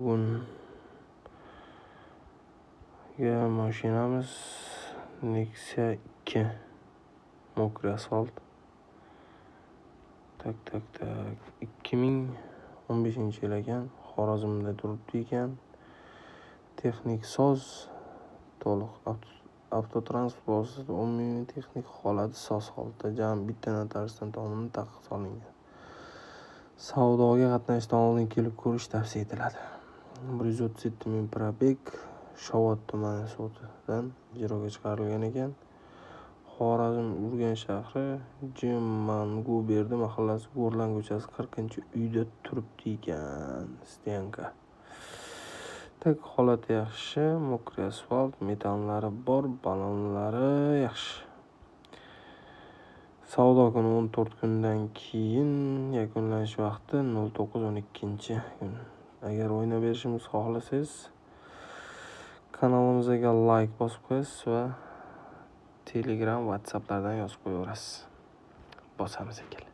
Bugungi mashinamiz Nexia 2, мокрый asfalt. Так, так, так. 2015-yil ekan. Xorazmda turibdi ekan. Texnik soz, to'liq avtotransport vositasida umumiy texnik holati soz holatda. Jami bitta notariusdan tomonidan taqiq solingan. Savdoga qatnashishdan oldin kelib ko'rish tavsiya etiladi. 137 ming пробег, Shovot tumani sudidan ijroga chiqarilgan ekan. Xorazm, Urganch shahri, J. Manguberdi mahallasi, Go'rlan ko'chasi, 40-uyda turibdi ekan. Стоянка. Так, holati yaxshi, мокрый asfalt, metallari bor, ballonlari yaxshi. Savdo kuni 14 kundan keyin, yakunlanish vaqti 09.12 kun. Agar o'ynab berishimizni xohlasangiz, kanalimizga layk bosib qo'yasiz va Telegram, WhatsApplardan yozib qo'yaverasiz. Bosamiz, akalar.